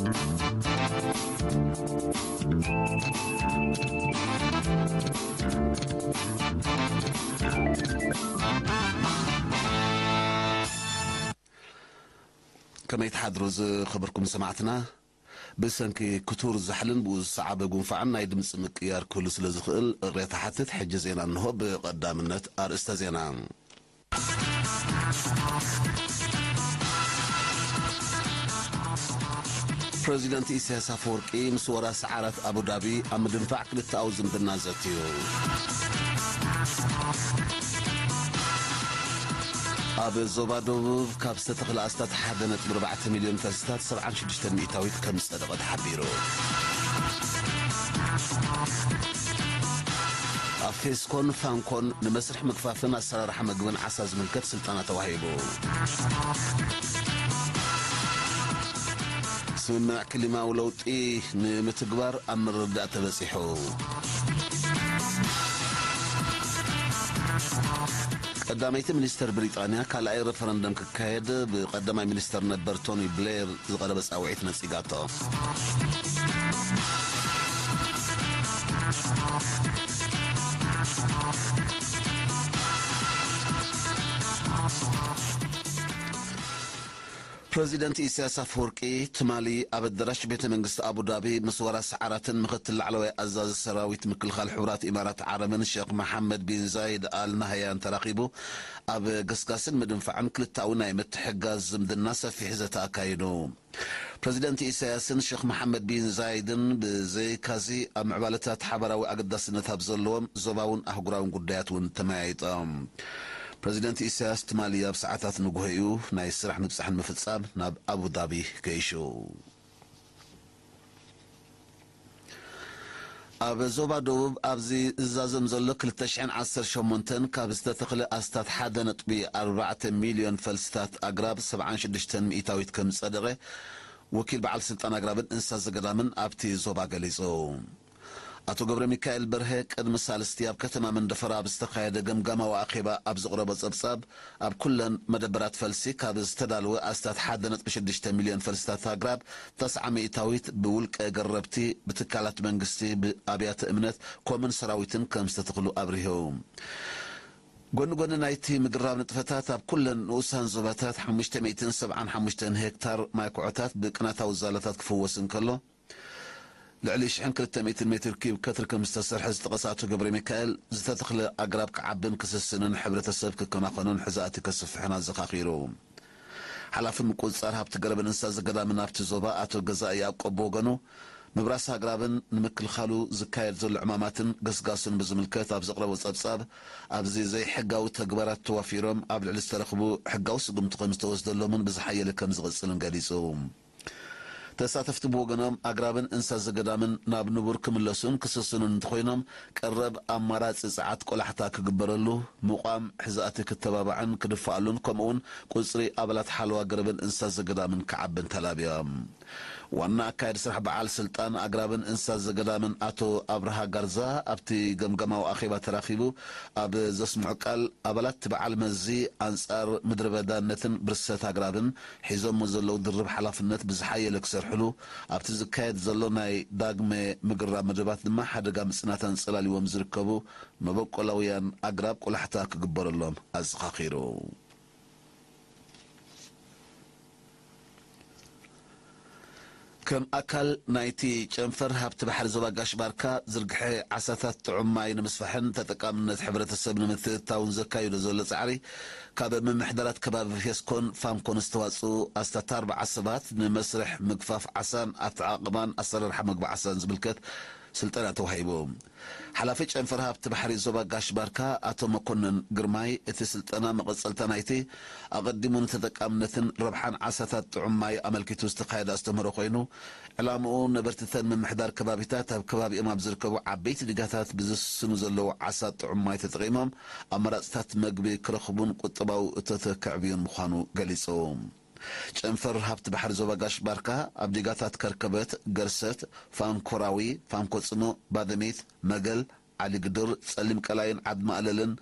ከመይ ትሓድሩ ዝኸበርኩም ሰማዕትና? ብሰንኪ ክቱር ዛሕልን ብኡ ዝሰዓበ ጉንፋዕን ናይ ድምፂ ምቅያር ክህሉ ስለ ዝኽእል እቕሬታ ሓትት። ሕጂ ዜና እንሆ። ብቐዳምነት ኣርእስተ ዜና። ፕረዚደንት ኢሳያስ ኣፈወርቂ ምስ ወራሲ ዓራት ኣቡዳቢ ኣብ ምድንፋዕ ክልተኣዊ ዝምድና ዘትዩ። ኣብ ዞባ ደቡብ ካብ ዝተተኽለ ኣስታት ሓደ ነጥቢ ኣርባዕተ ሚልዮን ፈልስታት ሰብዓን ሽዱሽተን ሚእታዊት ከም ዝጸደቐ ተሓቢሩ። ኣብ ፌስኮን ፋንኮን ንመስርሕ ምግፋፍን ኣሰራርሓ መግብን ዓሳ ዝምልከት ስልጠና ተዋሂቡ። ስምምዕ ክሊማዊ ለውጢ ንምትግባር ኣብ ምርድዳእ ተበጺሑ። ቀዳመይቲ ሚኒስተር ብሪጣንያ ካልኣይ ረፈረንደም ክካየድ ብቀዳማይ ሚኒስተር ነበር ቶኒ ብሌር ዝቐረበ ጻውዒት ነጺጋቶ። ፕረዚደንት ኢሳያስ ኣፈወርቂ ትማሊ ኣብ ኣዳራሽ ቤተ መንግስቲ ኣቡዳቢ ምስ ወራሲ ዓራትን ምክትል ላዕለዋይ ኣዛዚ ሰራዊት ምክልኻል ሕቡራት ኢማራት ዓረብን ሼክ መሓመድ ቢን ዛይድ ኣል ናህያን ተራኺቡ ኣብ ገስጋስን ምድንፋዕን ክልተኣዊ ናይ ምትሕግጋዝ ዝምድና ሰፊሕ ዘተ ኣካይዱ። ፕረዚደንት ኢሳያስን ሼክ መሓመድ ቢን ዛይድን ብዘይካዚ ኣብ ምዕባለታት ሓባራዊ ኣገዳስነት ኣብ ዘለዎም ዞባውን ኣህጉራውን ጉዳያት እውን ተመያይጦም። ፕረዚደንት ኢሳያስ ትማሊ ኣብ ሰዓታት ንግሆ እዩ ናይ ስራሕ ምብጻሕን ምፍጻም ናብ ኣቡዳቢ ገይሹ። ኣብ ዞባ ደቡብ ኣብዚ ዝዛዘም ዘሎ ክልተ ሽሕን ዓሰርተ ሸሞንተን ካብ ዝተተኽለ ኣስታት ሓደ ነጥቢ ኣርባዕተ ሚልዮን ፈልስታት ኣግራብ ሰብዓን ሽዱሽተን ሚእታዊት ከም ዝጸደቐ ወኪል በዓል ስልጣን ኣግራብን እንስሳ ዘገዳምን ኣብቲ ዞባ ገሊጹ። ኣቶ ገብረ ሚካኤል በርሀ ቅድሚ ሳልስቲ ኣብ ከተማ መንደፈራ ኣብ ዝተኻየደ ገምጋማዊ ኣኼባ ኣብ ዘቕረቦ ጸብጻብ፣ ኣብ ኩለን መደበራት ፈልሲ ካብ ዝተዳለወ ኣስታት ሓደ ነጥቢ ሽዱሽተ ሚልዮን ፈልስታት ኣግራብ ተስዓ ሚእታዊት ብውልቀ ገረብቲ፣ ብትካላት መንግስቲ፣ ብኣብያተ እምነት፣ ኮምን ሰራዊትን ከም ዝተተኽሉ ኣብሪሁ። ጎኒ ጎኒ ናይቲ ምግራብ ንጥፈታት ኣብ ኩለን ንኡሳን ዞባታት ሓሙሽተ ሚእትን ሰብዓን ሓሙሽተን ሄክታር ማይ ኩዖታት ብቅናታዊ ዛላታት ክፍወስ እንከሎ፣ ልዕሊ ሽሕን ክልተ ሚእትን ሜትር ኪዩብ ከትሪ ከም ዝተሰርሐ ዝጠቐሰ ኣቶ ገብረ ሚካኤል፣ ዝተተኽለ ኣግራብ ክዓብን ክስስንን ሕብረተሰብ ክከናኸኖን ሕዛእቲ ከስፍሕን ኣዘኻኺሩ። ሓላፊ ምቁጽጻር ሃብቲ ገረብን እንስሳ ዘገዳምን ኣብቲ ዞባ ኣቶ ገዛኢ ያዕቆብ ብወገኑ፣ ምብራስ ኣግራብን ንምክልኻሉ ዝካየድ ዘሎ ዕማማትን ገስጋሱን ብዝምልከት ኣብ ዘቕረቦ ጸብጻብ፣ ኣብዚ ዘይሕጋዊ ተግባራት ተዋፊሮም ኣብ ልዕሊ ዝተረኽቡ ሕጋዊ ስጉምቲ ከም ዝተወስደሎምን ብዝሓየለ ከም ዝቕጽልን ገሊጹ። ተሳተፍቲ ብወገኖም፣ ኣግራብን እንስሳ ዘገዳምን ናብ ንቡር ክምለሱን ክስስኑን እንተኾይኖም፣ ቀረብ ኣማራጺ ጸዓት ቆላሕታ ክግበረሉ፣ ምቋም ሕዛእቲ ክተባባዕን ክድፋኣሉን፣ ከምኡውን ቁጽሪ ኣባላት ሓለዋ ገረብን እንስሳ ዘገዳምን ክዓብን ተላብዮም። ዋና ኣካያዲ ስራሕ በዓል ስልጣን ኣግራብን እንስሳ ዘገዳምን ኣቶ ኣብርሃ ጋርዛ ኣብቲ ገምገማዊ ኣኼባ ተራኺቡ ኣብ ዘስምዖ ቃል፣ ኣባላት በዓል መዚ ኣንጻር ምድረ በዳነትን ብርሰት ኣግራብን ሒዞሞ ዘለዉ ድርብ ሓላፍነት ብዝሓየለ ክሰርሕሉ፣ ኣብቲ ዝካየድ ዘሎ ናይ ዳግመ ምግራብ መደባት ድማ ሓደጋ ምጽናት ኣንጸላልዎም ዝርከቡ መበቆላውያን ኣግራብ ቆላሕታ ክግበረሎም ኣዘኻኺሩ። ከም ኣካል ናይቲ ጨንፈር ሃብቲ ባሕሪ ዞባ ጋሽ ባርካ ዝርግሐ ዓሳታት ጥዑም ማይ ንምስፋሕን ተጠቃምነት ሕብረተሰብ ንምትእትታውን ዘካይዶ ዘሎ ጻዕሪ፣ ካብ ምምሕዳራት ከባቢ ፌስኮን ፋምኮን ዝተዋጽኡ ኣስታት ኣርብዓ ሰባት ንመስርሕ ምግፋፍ ዓሳን ኣተዓቕባን ኣሰራርሓ ምግቢ ዓሳን ዝምልከት ስልጠና ተዋሂቡ። ሓላፊ ጨንፈር ሃብቲ ባሕሪ ዞባ ጋሽ ባርካ ኣቶ መኮንን ግርማይ፣ እቲ ስልጠና መቐጸልታ ናይቲ ኣቐዲሙ ንተጠቃምነትን ረብሓን ዓሳታት ጥዑም ማይ ኣመልኪቱ ዝተኻየደ ኣስተምህሮ ኮይኑ፣ ዕላምኡ ነበርትተን ምምሕዳር ከባቢታት ኣብ ከባቢኦም ኣብ ዝርከቡ ዓበይቲ ዲጋታት ብዝስስኑ ዘለዉ ዓሳ ጥዑም ማይ ተጠቒሞም ኣማራጽታት መግቢ ክረኽቡን ቁጠባዊ እቶት ከዕብዩን ምዃኑ ገሊጹ። ጨንፈር ሃብቲ ባሕሪ ዞባ ጋሽ ባርካ ኣብ ዲጋታት ከርከበት፣ ገርሰት፣ ፋንኮራዊ፣ ፋንኮጽኖ፣ ባደሚት፣ መገል፣ ዓሊ ግድር፣ ጸሊም ቀላይን ዓድ ማእለልን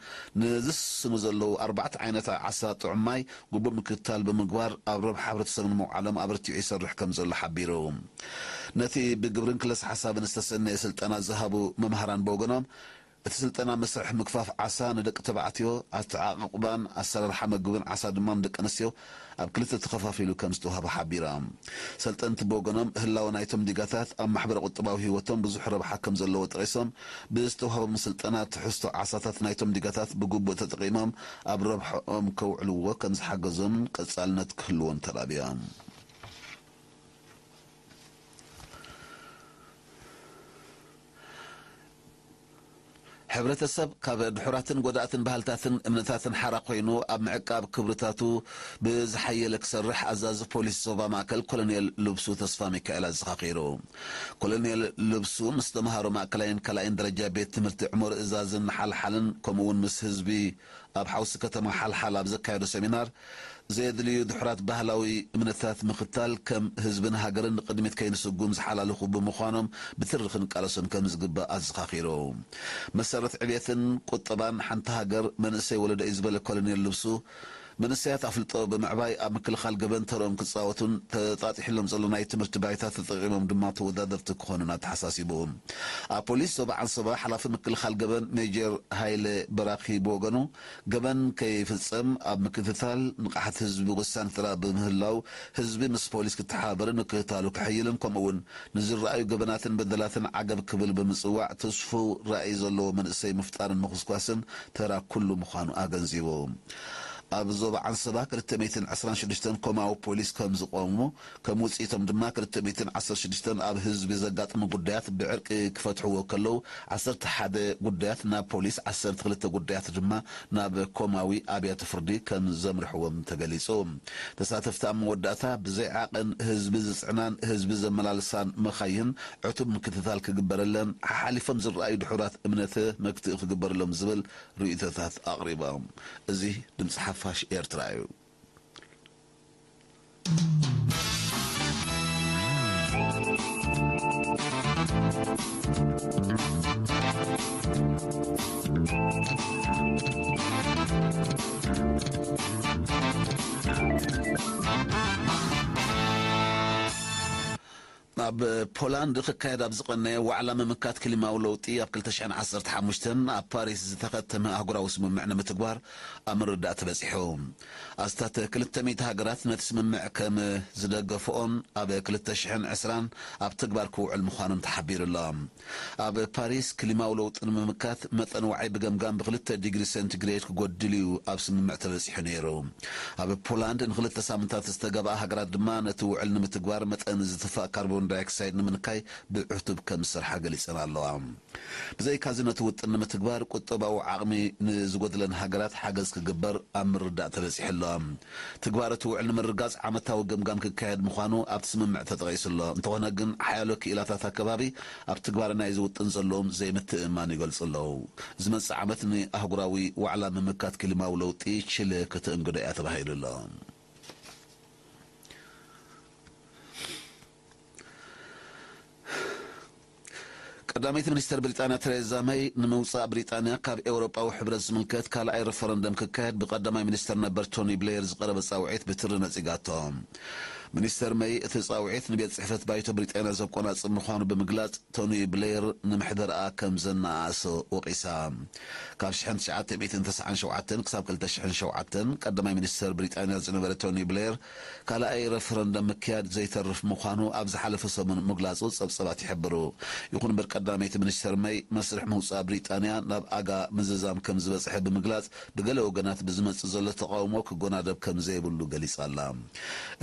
ንዝስሙ ዘለዉ ኣርባዕተ ዓይነት ዓሳ ጥዑም ማይ ግቡእ ምክትታል ብምግባር ኣብ ረብሓ ሕብረተሰብ ንምውዓሎም ኣበርቲዑ ይሰርሕ ከም ዘሎ ሓቢሩ። ነቲ ብግብርን ክለስ ሓሳብን ዝተሰነየ ስልጠና ዝሃቡ መምሃራን ብወገኖም፣ እቲ ስልጠና መስርሕ ምግፋፍ ዓሳ ንደቂ ተባዕትዮ ኣተዓቓቕባን ኣሰራርሓ መግብን ዓሳ ድማ ንደቂ ኣንስትዮ ኣብ ክልተ ተኸፋፊሉ ከም ዝተዋህበ ሓቢራ። ሰልጠንቲ ብወገኖም፣ ህላወ ናይቶም ዲጋታት ኣብ ማሕበረ ቁጠባዊ ህይወቶም ብዙሕ ረብሓ ከም ዘለዎ ጠቒሶም፣ ብዝተዋህቦም ስልጠና ትሕዝቶ ዓሳታት ናይቶም ዲጋታት ብግቡእ ተጠቒሞም ኣብ ረብሓኦም ከውዕልዎ ከም ዝሓገዞምን ቀጻልነት ክህልዎን ተላብያ። ሕብረተሰብ ካብ ድሑራትን ጎዳእትን ባህልታትን እምነታትን ሓራ ኮይኑ ኣብ ምዕቃብ ክብርታቱ ብዝሓየለ ክሰርሕ ኣዛዚ ፖሊስ ዞባ ማእከል ኮሎኔል ልብሱ ተስፋ ሚካኤል ኣዘኻኺሩ። ኮሎኔል ልብሱ ምስ ተምሃሮ ማእከላይን ካልኣይን ደረጃ ቤት ትምህርቲ ዕሞር እዛዝን ሓልሓልን ከምኡ እውን ምስ ህዝቢ ኣብ ሓውሲ ከተማ ሓልሓል ኣብ ዘካየዶ ሰሚናር፣ ዘየድልዩ ድሑራት ባህላዊ እምነታት ምኽታል ከም ህዝብን ሃገርን ንቕድሚት ከይንስጉም ዝሓላልኹ ብምዃኖም ብትሪ ክንቃለሶም ከም ዝግባእ ኣዘኻኺሩ። መሰረት ዕብየትን ቁጠባን ሓንቲ ሃገር መንእሰይ ወለዶ እዩ ዝበለ ኮሎኔል ልብሱ፣ መንእሰያት ኣፍልጦ ብምዕባይ ኣብ ምክልኻል ገበን ተርኦም ክጻወቱን ተጣጢሕሎም ዘሎ ናይ ትምህርቲ ባይታ ተጠቒሞም ድማ ተወዳደርቲ ክኾኑን ኣተሓሳሲቡ። ኣብ ፖሊስ ዞባ ዓንሰባ ሓላፊ ምክልኻል ገበን ሜጀር ሃይለ በራኺ ብወገኑ፣ ገበን ከይፍጸም ኣብ ምክትታል ንቕሓት ህዝቢ ወሳኒ ተራ ብምህላው፣ ህዝቢ ምስ ፖሊስ ክተሓባበርን ምክትታሉ ከሐይልን፣ ከምኡ'ውን ንዝረኣዩ ገበናትን በደላትን ዓገብ ክብል ብምጽዋዕ፣ ትስፉው ራእይ ዘለዎ መንእሰይ ምፍጣርን ምኹስኳስን ተራ ኩሉ ምዃኑ ኣገንዚቡ። ኣብ ዞባ ዓንሰባ ክልተ ሚእትን ዕስራን ሽዱሽተን ኮማዊ ፖሊስ ከም ዝቖሙ፣ ከም ውጽኢቶም ድማ ክልተ ሚእትን ዓሰርተ ሽዱሽተን ኣብ ህዝቢ ዘጋጥሙ ጉዳያት ብዕርቂ ክፈትሕዎ ከለዉ፣ ዓሰርተ ሓደ ጉዳያት ናብ ፖሊስ፣ ዓሰርተ ክልተ ጉዳያት ድማ ናብ ኮማዊ ኣብያተ ፍርዲ ከም ዘምርሕዎም ተገሊጹ። ተሳተፍቲ ኣብ መወዳእታ፣ ብዘይ ዓቐን ህዝቢ ዝጽዕናን ህዝቢ ዘመላልሳን መኻይን ዕቱብ ምክትታል ክግበረለን፣ ሓሓሊፎም ዝረኣዩ ድሑራት እምነት መክትኢ ክግበረሎም ዝብል ርእይቶታት ኣቕሪቦም። እዚ ድምጺ ሓፋሽ ኤርትራ እዩ። ኣብ ፖላንድ ክካየድ ኣብ ዝቐነየ ዋዕላ ምምካት ክሊማዊ ለውጢ ኣብ ክልተ ሽሕን ዓሰርተ ሓሙሽተን ኣብ ፓሪስ ዝተኸተመ ኣህጉራዊ ስምምዕ ንምትግባር ኣብ ምርዳእ ተበጺሑ። ኣስታት ክልተ ሚእቲ ሃገራት ነቲ ስምምዕ ከም ዝደገፍኦን ኣብ ክልተ ሽሕን ዕስራን ኣብ ተግባር ክውዕል ምዃኑን ተሓቢሩ ኣሎ። ኣብ ፓሪስ ክሊማዊ ለውጢ ንምምካት መጠን ዋዒ ብገምጋም ብክልተ ዲግሪ ሴንቲግሬድ ክጎድል እዩ ኣብ ስምምዕ ተበጺሑ ነይሩ። ኣብ ፖላንድ ንክልተ ሳምንታት ዝተገበኣ ሃገራት ድማ ነቲ ውዕል ንምትግባር መጠን ዝትፋእ ካርቦን ዳይኦክሳይድ ንምንካይ ብዕቱብ ከም ዝሰርሓ ገሊጸን ኣለዋ። ብዘይካዚ ነቲ ውጥን ንምትግባር ቁጠባዊ ዓቕሚ ንዝጎድለን ሃገራት ሓገዝ ክግበር ኣብ ምርዳእ ተበጺሑ ኣሎ። ትግባር እቲ ውዕል ንምርጋጽ ዓመታዊ ገምጋም ክካየድ ምዃኑ ኣብቲ ስምምዕ ተጠቒሱ ኣሎ። እንተኾነ ግን ሓያሎ ክኢላታት ኣከባቢ ኣብ ትግባረ ናይዚ ውጥን ዘለዎም ዘይምትእምማን ይገልጹ ኣለዉ። ዝመጽእ ዓመት ንኣህጉራዊ ዋዕላ ምምካት ክሊማዊ ለውጢ ቺለ ከተእንግዶ እያ ተባሂሉ ኣሎ። ቀዳመይቲ ሚኒስተር ብሪጣንያ ተሬዛ መይ ንምውጻእ ብሪጣንያ ካብ ኤውሮጳዊ ሕብረት ዝምልከት ካልኣይ ረፈረንደም ክካየድ ብቀዳማይ ሚኒስተር ነበር ቶኒ ብሌየር ዝቐረበ ጻውዒት ብትሪ ነጺጋቶ። ሚኒስተር መይ እቲ ጻውዒት ንቤት ጽሕፈት ባይቶ ብሪጣንያ ዘቆናጽብ ምዃኑ ብምግላጽ፣ ቶኒ ብሌየር ንምሕደርኣ ከም ዘነኣኣሶ ወቒሳ። ካብ ሽሕን ትሽዓተ ሚእትን ተስዓን ሸውዓተን ክሳብ ክልተ ሽሕን ሸውዓተን ቀዳማይ ሚኒስተር ብሪጣንያ ዝነበረ ቶኒ ብሌየር፣ ካልኣይ ረፈረንደም ምክያድ ዘይተርፍ ምዃኑ ኣብ ዝሓለፈ ሰሙን ምግላጹ ጸብጸባት ይሕብሩ። ይኹን እምበር፣ ቀዳመይቲ ሚኒስተር መይ መስርሕ ምውጻእ ብሪጣንያ ናብ ኣጋ ምዝዛም ከም ዝበጽሐ ብምግላጽ፣ ብገለ ወገናት ብዝመጽእ ዘሎ ተቓውሞ ክጎናደብ ከም ዘይብሉ ገሊጻ ኣላ።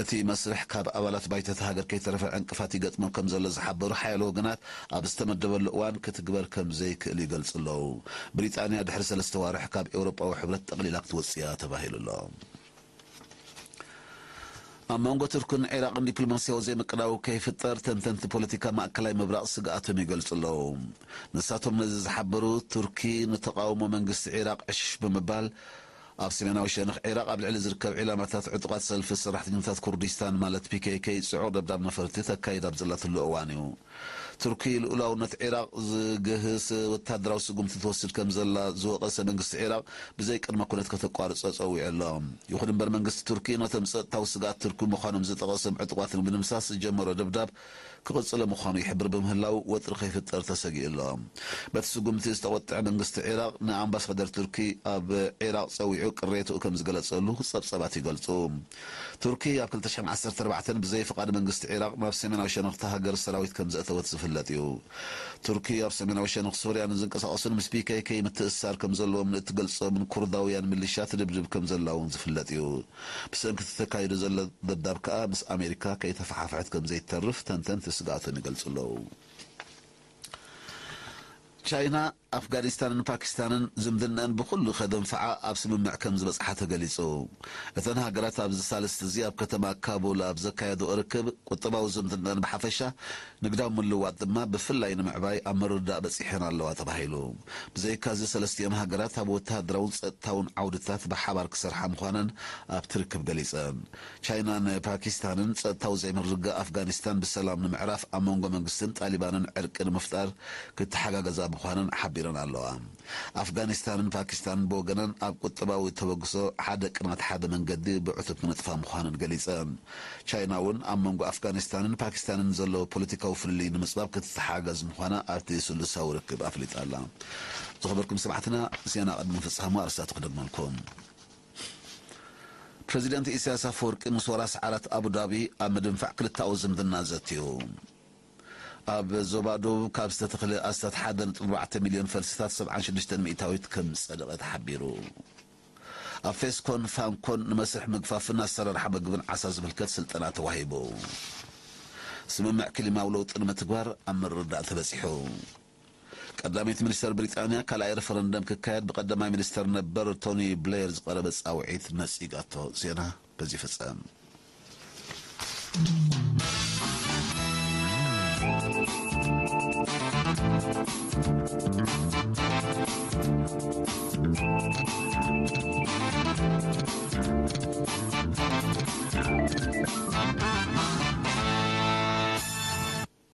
እቲ መስርሕ ካብ ኣባላት ባይቶ እታ ሃገር ከይተረፈ ዕንቅፋት ይገጥሞ ከም ዘሎ ዝሓበሩ ሓያሎ ወገናት፣ ኣብ ዝተመደበሉ እዋን ክትግበር ከም ዘይክእል ይገልጹ ኣለዉ። ብሪጣንያ ድሕሪ ሰለስተ ዋርሕ ካብ ኤውሮጳዊ ሕብረት ጠቕሊላ ክትወጽእ እያ ተባሂሉ ኣሎ። ኣብ መንጎ ቱርክን ዒራቕን ዲፕሎማስያዊ ዘይምቅዳው ከይፍጠር ተንተንቲ ፖለቲካ ማእከላይ ምብራቕ ስግኣቶም ይገልጹ ኣለዉ። ንሳቶም ነዚ ዝሓበሩ፣ ቱርኪ ንተቓውሞ መንግስቲ ዒራቕ ዕሽሽ ብምባል፣ ኣብ ሰሜናዊ ሸነኽ ዒራቕ ኣብ ልዕሊ ዝርከብ ዒላማታት ዕጡቓት ሰልፊ ሰራሕተኛታት ኩርዲስታን ማለት ፒ ኬ ኬ ጽዑቕ ደብዳብ ነፈርቲ ተካይድ ኣብ ዘላትሉ እዋን እዩ። ቱርኪ ልኡላውነት ዒራቕ ዝግህስ ወተሃደራዊ ስጉምቲ ትወስድ ከም ዘላ ዝወቐሰ መንግስቲ ዒራቕ፣ ብዘይ ቅድመ ኩነት ከተቋርጾ ጸዊዑ ኣሎ። ይኹን እምበር፣ መንግስቲ ቱርኪ ነቶም ጸጥታዊ ስግኣት ቱርኪ ምዃኖም ዝጠቐሶም ዕጡቓት ንምድምሳስ ዝጀመሮ ደብዳብ ክቕጽሎ ምዃኑ ይሕብር ብምህላው፣ ወጥሪ ከይፍጠር ተሰጊኡ ኣሎ። በቲ ስጉምቲ ዝተቖጥዐ መንግስቲ ዒራቕ፣ ንኣምባሳደር ቱርኪ ኣብ ዒራቕ ጸዊዑ ቅሬትኡ ከም ዝገለጸሉ ጸብጸባት ይገልጹ። ቱርኪ ኣብ ክልተ ሽሕን ዓሰርተ ኣርባዕተን ብዘይ ፍቓድ መንግስቲ ዒራቕ ናብ ሰሜናዊ ሸነኽቲ ሃገር ሰራዊት ከም ዘእተወት ዝፍለጥ እዩ። ቱርኪ ኣብ ሰሜናዊ ሸነኽ ሶርያ ንዝንቀሳቐሱን ምስ ፒ ኬ ኬ ምትእስሳር ከም ዘለዎም ንእትገልጾምን ኩርዳውያን ሚሊሻ ትድብድብ ከም ዘላ እውን ዝፍለጥ እዩ። ብሰንኪ እቲ ተካይዱ ዘሎ ደብዳብ ከኣ፣ ምስ ኣሜሪካ ከይተፈሓፍሐት ከም ዘይተርፍ ተንተንቲ ስግኣቶም ይገልጹ ኣለዉ። ቻይና፣ ኣፍጋኒስታንን ፓኪስታንን ዝምድነአን ብኹሉ ከደንፍዓ ኣብ ስምምዕ ከም ዝበጽሓ ተገሊጹ። እተን ሃገራት ኣብዚ ሳልስቲ እዚ ኣብ ከተማ ካቡል ኣብ ዘካየድኦ ርክብ፣ ቁጠባዊ ዝምድነአን ብሓፈሻ፣ ንግዳዊ ምልውዋጥ ድማ ብፍላይ ንምዕባይ ኣብ ምርድዳእ በጺሐን ኣለዋ ተባሂሉ። ብዘይካዚ፣ ሰለስቲኦም ሃገራት ኣብ ወተሃደራውን ጸጥታውን ዓውድታት ብሓባር ክሰርሓ ምዃነን ኣብቲ ርክብ ገሊጸን። ቻይናን ፓኪስታንን ጸጥታዊ ዘይምርግጋእ ኣፍጋኒስታን ብሰላም ንምዕራፍ፣ ኣብ መንጎ መንግስትን ጣሊባንን ዕርቂ ንምፍጣር ክትሓጋገዛ ምዃነን ሓቢረን ኣለዋ። ኣፍጋኒስታንን ፓኪስታንን ብወገነን፣ ኣብ ቁጠባዊ ተበግሶ ሓደ ቅናት ሓደ መንገዲ ብዕቱብ ክነጥፋ ምዃነን ገሊጸን። ቻይና እውን ኣብ መንጎ ኣፍጋኒስታንን ፓኪስታንን ዘሎ ፖለቲካዊ ፍልልይ ንምጽባብ ክትተሓጋገዝ ምዃና ኣብቲ ስሉሳዊ ርክብ ኣፍሊጣ ኣላ። ዝኸበርኩም ሰማዕትና፣ ዜና ቅድሚ ምፍጻሙ ኣርእስታቱ ክደግመልኩም። ፕረዚደንት ኢሳያስ ኣፈወርቂ ምስ ወራስ ዓራት ኣቡዳቢ ኣብ ምድንፋዕ ክልተኣዊ ዝምድና ዘትዩ። ኣብ ዞባ ደቡብ ካብ ዝተተኽለ ኣስታት ሓደ ነጥቢ ኣርባዕተ ሚልዮን ፈልስታት ሰብዓን ሽዱሽተን ሚእታዊት ከም ዝጸደቐ ተሓቢሩ። ኣብ ፌስኮን ፋንኮን ንመስርሕ ምግፋፍን ኣሰራርሓ መግብን ዓሳ ዝምልከት ስልጠና ተዋሂቡ። ስምምዕ ክሊማዊ ለውጢ ንምትግባር ኣብ ምርድዳእ ተበጺሑ። ቀዳመይቲ ሚኒስተር ብሪጣንያ ካልኣይ ረፈረንደም ክካየድ ብቀዳማይ ሚኒስተር ነበር ቶኒ ብሌር ዝቐረበ ጻውዒት ነጺጋቶ። ዜና በዚ ይፍጸም።